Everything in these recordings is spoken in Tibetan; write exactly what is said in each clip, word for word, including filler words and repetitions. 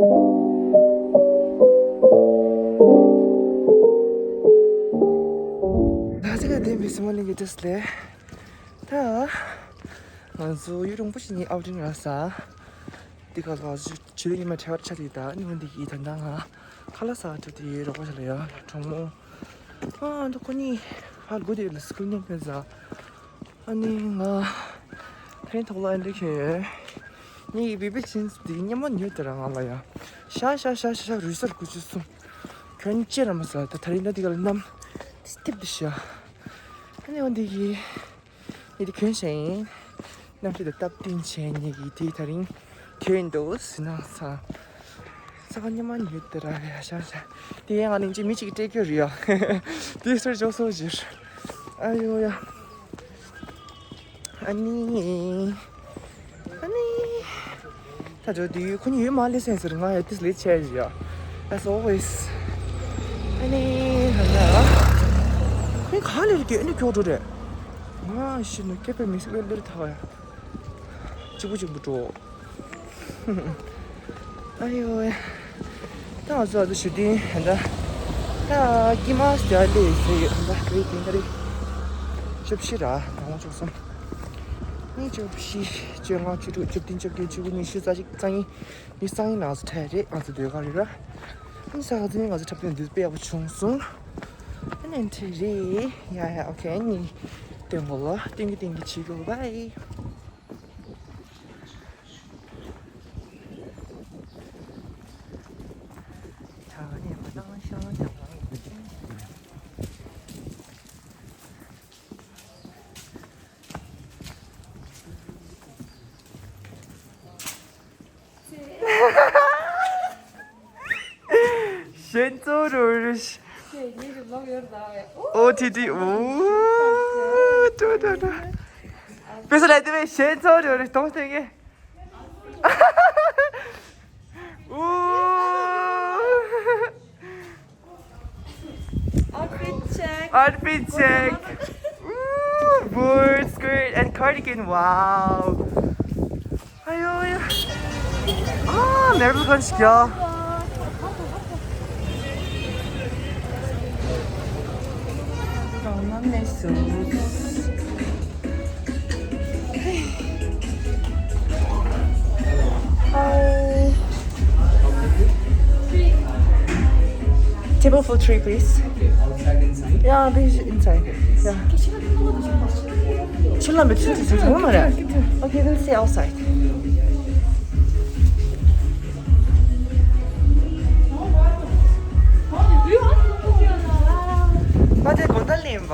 ད་ཅི་ག་བདེན་པའི་སྲིད་མོ་གླིང་གི་འདྲ་སླེ། ད་ང་ཚོ་ཡུན་རིང་པོ་ཞིག་ནས་ཨའུ་ཊིང་རག་ས། འདི་ག་ལ་ཆུ་ཚོད་ཉི་མ་ཕྲེང་བ་ཆ་དེ་ད་ཉིན་འདི་གི་ད་ལྟ་ང་ཁ་ལག་ཟ་འགྲོ་དེ་རོགས་པ་ཞིག་ལ་ཡ་གྲོགས་མོ། ཨ་འདི་ཁོ་གཉིས་ཕར་སྒུག་དེ་ལ་སི་ཀུལ་ཉན་ཕན་ཟ། ཨ་ནི་ང་ཕན་ཐོག་ལ་འདི་ཁེ་ངའི་བི་བི་ཅིན་འདི་ཉི་མ་ཉོས་དེ་ར་ང་ལ་ཡ་ཤ་ཤ་ཤ་ཤ་རུས་སར་དགུ་བཅུ་གསུམ། གྱོན་ཅེ་ར་མ་ཟ་ད་ད་རིང་ད་འདི་ག་ལ་ནམ་སྟིབ་དེ་ཤ། ཨ་ནི་འོ་འདི་གི་ངས་དེ་གྱོན་བཞག་ཡིན། གནམ་གཤིས་དང་སྟབས་བསྟུན་བྱས་ངས་ཀྱིས་དེ་ད་རིང་གྱོན་འདུག་ཟིན་ན་ས། ས་ག་ཉི་མ་ཉོས་དེ་ར་ཡ་ཤ་ཤ། དེ་ཡང་ང་ནིང་ཅི་མི་གཅིག་གིས་སྤྲད་རྒྱུ་རེད་ཡ། དེ་སོར་ཇོ་སོར་ཇིར། ཨ་ཡོ་ཡ། ཨ་ནི། ཨ་ནི། ད་ཇོ་དེ་ཁོ་གཉིས་ཡོད་མ་ལས་སེམས་ཟེར་ང་ཡ་དེ་ལས་ཆེ་ཡ། As always. ཨ་ནི། ཧ་ལ། ཁོ་གཉིས་ག་ལེར་གྱི་ཨ་ནི་ཁྱོག་འགྲོ་རེད། ང་ཤི་ནུ་ཀེ་པེ་མི་སི་ཝེ་ལེར་ཐག་ཡ། གཅིག་པུ་གཅིག་པུ་འགྲོ། ཨ་ཡོ། ད་ང་ཚོ་ཨ་ཚོ་ཞུ་དིན་ཧན་ད། ད་ཀི་མ་སི་ཏི་ཨ་ལེ་ཟེར་ཡོད་ཧན་ད་རེད་དེ་འདྲ་རེད། བཅུ་བཞི་ར་ང་བཅུ་གསུམ། གཉིས་བཅུ་བཞི། བཅོ་ལྔ། བཅུ་དྲུག་བཅུ་བདུན། བཅོ་བརྒྱད། བཅུ་དགུ། ཉི་ཤུ། རྩ་གཅིག་རྩ་གཉིས། ཉི་ཤུ་རྩ་གཉིས་ནང་ཚོ་ཁྲལ་རེད་ང་ཚོ་སྡོད་ག་རེད་ར། ཨ་ནི་ས་ག་ཚོད་ནས་ང་ཚོ་འཁྲབ་སྟོན་འདུག་དཔེ་ཡག་པོ་བྱུང་སོང་། ཨ་ནི་འདྲ་རེད་ཡ་ཡ། ཨོ་ཁེ། ཨ་ནི་སྟོན་གོ་ལ་སྟོན་གི་སྟོན་གི་བྱེད་གོ། བའི། ཞེན་ཙོ་རུ་རུ་ཤ། ཨོ་ཐི་ཐི། ཨོ་ཏོ་ཏོ་ཏོ། པེ་སོ་ལ་དེ་བས་ཞེན་ཙོ་རུ་རུ་གཏོང་སྟེ་ངས། ཨོ། Outfit check. Outfit check. Ooh, board, skirt, and cardigan. Wow. Ayo, ayo. Ah, merhaba konuşuyor. Tamam, ne su? Hi. Table for three, please. Okay, outside, inside? Yeah, please, inside. Yeah. Okay, we'll see outside. ང་དེ་དགོང་དག་ལེན་པ།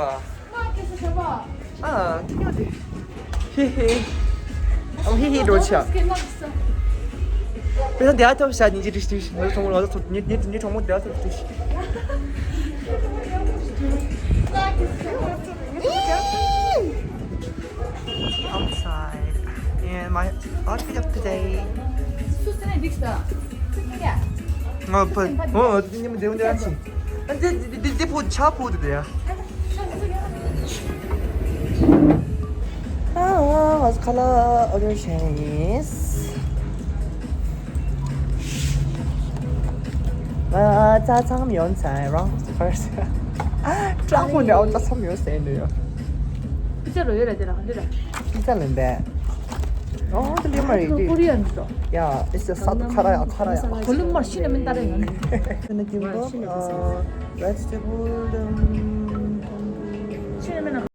ཨ། ཁྱི་ཉོ་དེ། ཧི་ཧི། ཨ་ཧི་ཧི་འགྲོ་ཆ། དཔེ་ན་དེ་ཨ་ཐོབ་ཤ་ཉིན་གྱི་རིགས་དུས་ཤིག་ངའི་གྲོགས་མོ་ལ་ཐོབ་ཉིན་ཉིན་ཉིན་གྲོགས་མོ་དེ་ཨ་ཐོབ་དུས་ཤིག Outside. And my outfit of the day. ང་ཕ་ཨོ་དེ་ཉམས་བདེ་བོ་འདྲ་ཞིག་ཨ་འདི་འདི་འདི་འདི་ཕོ་ཆ་ཕོ་དེ་དེ་ཡ། ཨ་ང་ཚོ་ཁ་ལག་ཨོ་ཌར་བྱས་ཡིན། ཨ་ཙ་ཚང་མ་ཡོང་ཚར་རང་ཕར་སི། ཀྲང་ཧོ་ནས་ཨོ་ཙ་ཚང་མ་ཡོང་ཟེར་འདུག་ཡ། པི་ཙ་རོ་ཡོད་ར་དེ་ར་ཧ་འདི་ར། པི་ཙ་ལེན་པས། ཨོ་དེ་ལས་མ་རེད་དེ། ཀོ་རི་ཡན་རོ། ཡ་it's a ས་ཏུ་ཁ་ར་ཡ་ཁ་ར་ཡ། ཁོ་ལུང་མར་ཤི་ན་མིན་ད་རེ་ཡོང་ནི། ཁྱོད་ནི་ཀིམ་པོ་ཨ་vegetable དང་། ཤི་ན་མིན་ན།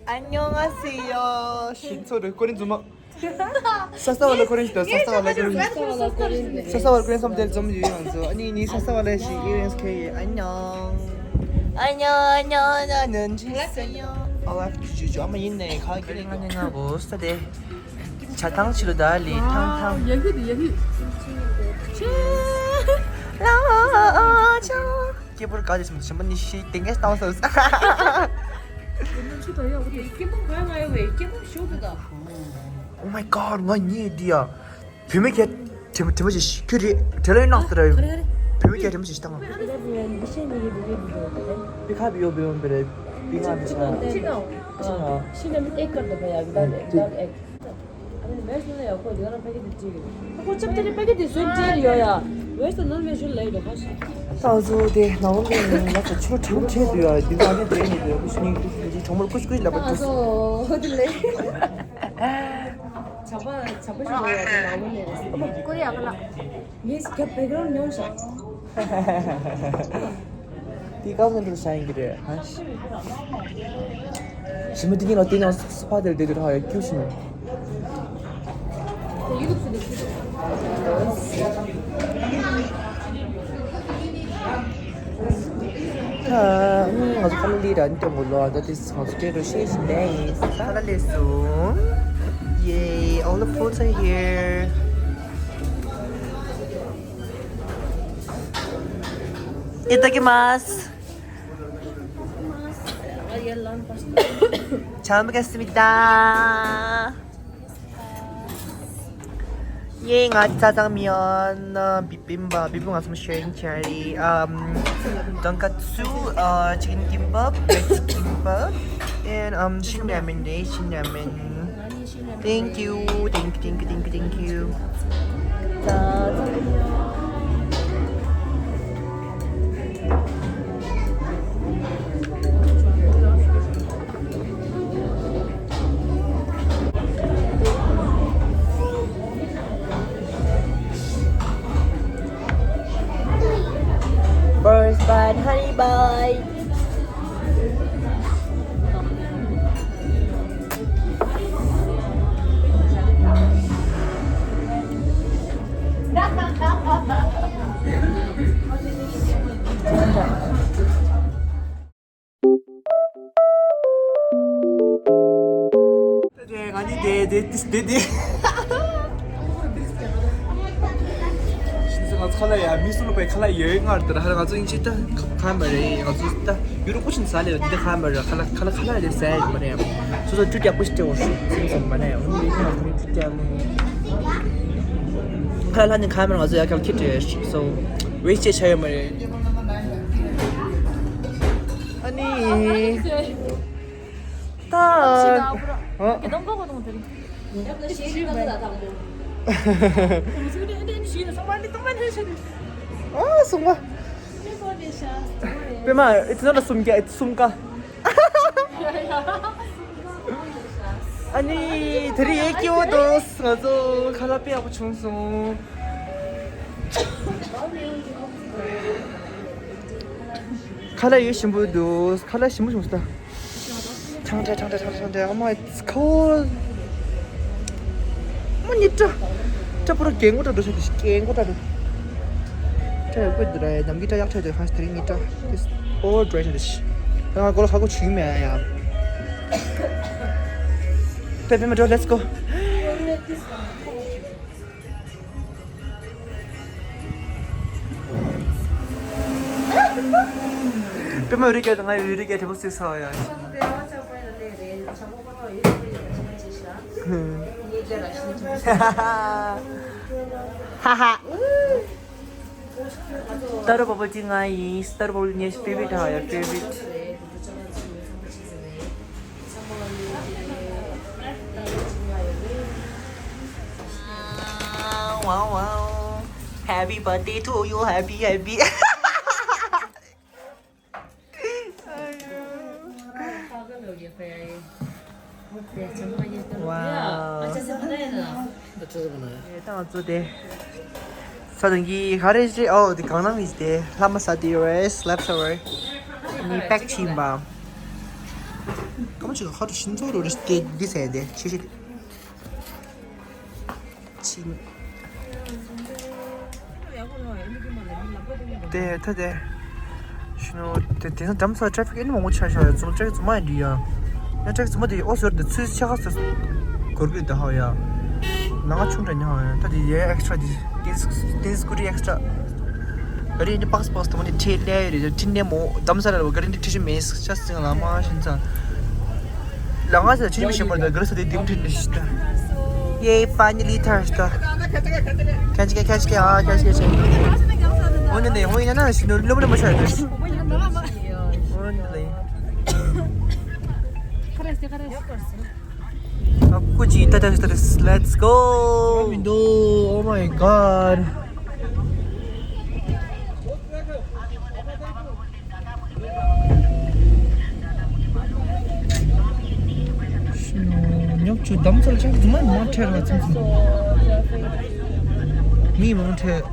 안녕하세요. 신 소리 꼬린 좀 막. 사사와라 꼬린 있다. 사사와라 꼬린. 사사와라 ܩܪܝܢ ܣܡ ܕܝ ܙܘܡ ܝܘ ܝܘܢ ܙܘ. ܐܢܝ ܐܢܝ 사사와라 ܫܝ ܐܝܪܢ ܣܟ ܐܢܝܘܢ. ܐܢܝܘܢ ܐܢܝܘܢ ܐܢܝܘܢ ܐܢܝܘܢ ܐܢܝܘܢ. ܐܠ ܐ ܟ ܓܘ ܓܘ ܐܡܐ ܝܢ ܢܐ ܟܐ ܓܪܐ ܝܢ ܐܢܝ ܢܐ ܒܘܣ ܬܐ ܕܝ. ܟܐ ܬܢ ܟܝ ܠܘ ܕܐ ܠܝ ܬܢ ܬܢ. ཡ་ཧི་ཡ་ཧི། ཅ་ལ་ཅ། ཀེ་པོར་ཀ་ལི་སི་མ་ཤམ་པ་ནི་ཤི་ཏེང་ངེ་སྟོང་སོ། ཁྱོད་ད་ཡོད་གི་སྐྱེ་བུ་ག་ང་ཡོད་བས་སྐྱེ་བུ་ཞུགས་འདུག་ད། Oh my god, ང་གཉིད་འདི་ཡ། བུད་མེད་ཀྱི་དྲི་མ་དྲི་མ་ཞིག་ཁྱོད་རེད་དྲི་ལ་ཡིན་ནག་ཟེར་ར། ཧ་རེ་ཧ་རེ། བུད་མེད་ཀྱི་དྲི་མ་ཞིག་བཏང་བ། འདི་ཤེས་ནི་ཡིན་འདི་ཡིན་འདི་འདི། པི་ཁ་བི་ཡོ་བི་ཡོ་བི་རེད། པི་ང་བི་ཁ། ཁྱི་ནང་ཁྱི་ནང་ཁྱི་ནང་མི་ཨེག་ཀར་དུ་བ་ཡ་གི་ད་ད་ཨེག། ཨ་ནི་མེ་སོང་ན་ཡ་ཁོ་དེ་ག་རང་ཕ་གི་དེ་བྲིས་གི། ཁོ་ཅབ་ཏེ་རེ་ཕ་གི་དེ་སོན་བྲིས་ཡོད་ཡ། ཝེ་སི་ནོར་ཝེ་ཞུ་ལེ་རེད་ཁ་ཤི། ད་གཟོད་དེ་ནང་ལོགས་ནས་ང་ཚོ་ཆུ་གྲང་ཆེ་དུས་ཡ་དེ་ག་ནས་བྲིས་ནས་དུས་ཡ་ཁོ་ཤི་ནི་གྲང་མོར་ཀུཤ་ཀུཤ་ལབ་པ་ད་འདུག་གཟོད་དེ་ལེ། ཇ་པ་ཇ་པ་ཞུ་ལེ་ཡ་དེ་ནང་ལོགས་ནས་རེད། ཨ་མ་ཀོ་རི་ཡ་ག་ལ། ངས་རྒྱབ་བེག་རོན་ཉོ་ཤག་དེ་ཀ་ཟན་དུ་ཤ་ཡིན་གྱི་རེད་ཧ། ཞི་མི་དེ་གཉིས་ལ་བལྟས་ན་སུ་ཕ་དེར་བསྡད་དུ་ར་ཡ་ཀྱུ་ཤི་ནས། ད་ང་ཚོ་ཁ་ལ་ལི་ར་ནི་ཏེ་མོ་ལོ་ཨ་ད་དེ་ང་ཚོ་སྐད་རུ་ཤེས་ཤིང་ལས་ཡིན། ཁ་ལ་ལས་སོང་། Yay, all the foods are here. 이ただきます. 잘 먹겠습니다. ཡེ། ང་ཅ་ཅང་མི་ཡོན། བི་བིམ་བ། བི་བིམ་ང་ཚོ་ཤེ་རིང་ཆེ་རི། ཨམ། donkatsу, uh, chicken kimbap, veg kimbap, and, um, Shin ramen, eh, Shin ramen. Thank you, thank you, thank you, thank you, thank you. First bite, honey bite. དེ་ང་གཉིས་དེ་དེ་དེ་དེ། ཤིན་ཙི་ང་ཚོ་ཁ་ལག་ཡ་མི་སུ་ལ་པའི་ཁ་ལག་ཡོད་ངར་དེ་ར་ཧ་ལ་ང་ཚོ་ཡིན་ཅི་ད་ཁ་མ་རེད། ང་ཚོ་ད་ཡུ་རོ་ཀོ་ཤིན་ས་ལེ་དེ་ཁ་མ་རེད། ཁ་ལག་ཁ་ལག་ཁ་ལག་དེ་ཟ་ཡ་མ་རེད། སོ་སོ་ཅུ་ཀྱག་པོ་ཞིག་སྤྲད་འོ་ཤིན་ཙི་མ་ནས་འོ་ནི་ཁ་ལག་ཁ་ལག་ནི་ཁ་མ་རེད། ང་ཚོ་ཡ་ཁ་ལག་ཁྱི་སྤྲད་སོ་ཝེ་སི་ཊི་ཆ་ཡོད་མ་རེད། ཨ་ནི། ད། ཨ། ཨ། སུམ་ཀ། པད་མ། It's not a སུམ་ཀ, it's སུམ་ཀ། ཨ་ནི། དེ་རིང་ཡེ་སྐྱིད་པོ་འདུག་ང་ཚོ་ཁ་ལག་དཔེ་ཡག་པོ་བྱུང་སོང་། ཁ་ལག་ཡོད་ཞིམ་པོ་འདུག་ཁ་ལག་ཞིམ་པོ་བྱུང་སོང་ད། ཁྲང་ཁྲ་ཁྲང་ཁྲ་ཁྲང་ཁྲ་ཁྲང་ཁྲ། Oh my, it's cold. མ་ཉི་ཏྲ། ཏྲ་པུ་ར་རྒན་གོ་ཏྲ་འགྲོ་ཤ་དེ་ཤི་རྒན་གོ་ཏྲ་འགྲོ། ཏྲ་ཡོད་གོ་འདི་ར་ཡ་ནམ་གི་ཏྲ་ཡག་ཏྲ་དེ་ཧ་ཤི་དེ་རིང་ཉི་ཏྲ། This all dry this. ད་ང་གོ་ལ་ཧ་གོ་ཆུ་མེད་ཡ། པེ་པེ་མ་འགྲོ། Let's go. པེ་མ་རི་ཀ་དང་ང་ཡི་རི་ཀ་དེ་པོ་སི་ས་ཡ། ཧ་ཧ། སྟར་བ་བོ་ཅི་ང་ཡིན། སྟར་བ་བོ་ངའི་ཕེ་ཝ་རིཊ་ཧ་ཡ། ཕེ་ཝ་རིཊ། Wow, wow. Happy birthday to you. Happy, happy. Wow. ད་ང་ཚོ་དེ། ས་དང་གི་ག་རེ་རེད། ཨོ་དེ་གང་ནང་ཡིན་དེ། ལྷ་མ་ས་དེ་རེད། སླེབ་ས་རེད། ནི་པེག་ཕྱིན་པ། ཀམ་ཆུ་ཧ་ཏུ་ཤིན་ཚོ་རོ་རེ་དེ་འདི་ཟེར་དེ་ཆི་ཤི་ཆིན། དེ་ད་དེ། ཤུ་ནོ་དེ་དེང་སང་འགྲམ་ས་ཊ་ཕིག་ཨེ་ནི་མང་པོ་ཆགས་ཤག་ཡ། ཙུམ་ཊ་ཕིག་ཙུམ་མ་ཡིན་འདི་ཡ། ཡ་ཊ་ཕིག་ཙུམ་མ་དེ་ཨོ་ཟོར་དེ་ཚུལ་ཆ་ཁ་ས་གོར་གི་ད་ཧ་ཡ། ནང་ཆུང་དྲ་ནི་ཧ་ཡ། ད་དེ་ཡ་ཨེག་སི་ཊྲ་དེ་དེ་སི་ཀུ་རི་ཨེག་སི་ཊྲ། ག་རེ་ནི་པགས་པགས་དང་ནི་ཁྲེལ་ལེ་རེ་ཁྲིན་ནེ་མོ་འགྲམ་ས་ར་བ་ག་རེ་ནི་ཁྲི་ཤི་མེ་སི་ཆ་སི་ང་ལ་མ་ཤིན་ཚ། ལ་ང་ཚོ་ཆུ་མི་ཤེས་པར་ད་ག་རེ་ཟེར་དེ་དེ་མཐུན་ནི་ཤི་ད། Yay, finally thirsty. Catch it, catch it, ah, catch it, catch it. འོ་ནི་ནི་འོ་ཡིན་ན་ན་ཤི་ནོ་ལོམ་ལོམ་མ་ཤར་ནི། འོ་ནི་ལི། ཨ་ཀུ་ཅི་ད་ད་ད་let's go. མི་འདུག Oh my god. ཉོབ་ཆུ་དམ་ཚལ་ཆགས་མ་མ་ཁྲེལ་བ་ཚིམ་ཚིམ། མི་མང་ཁྲེལ།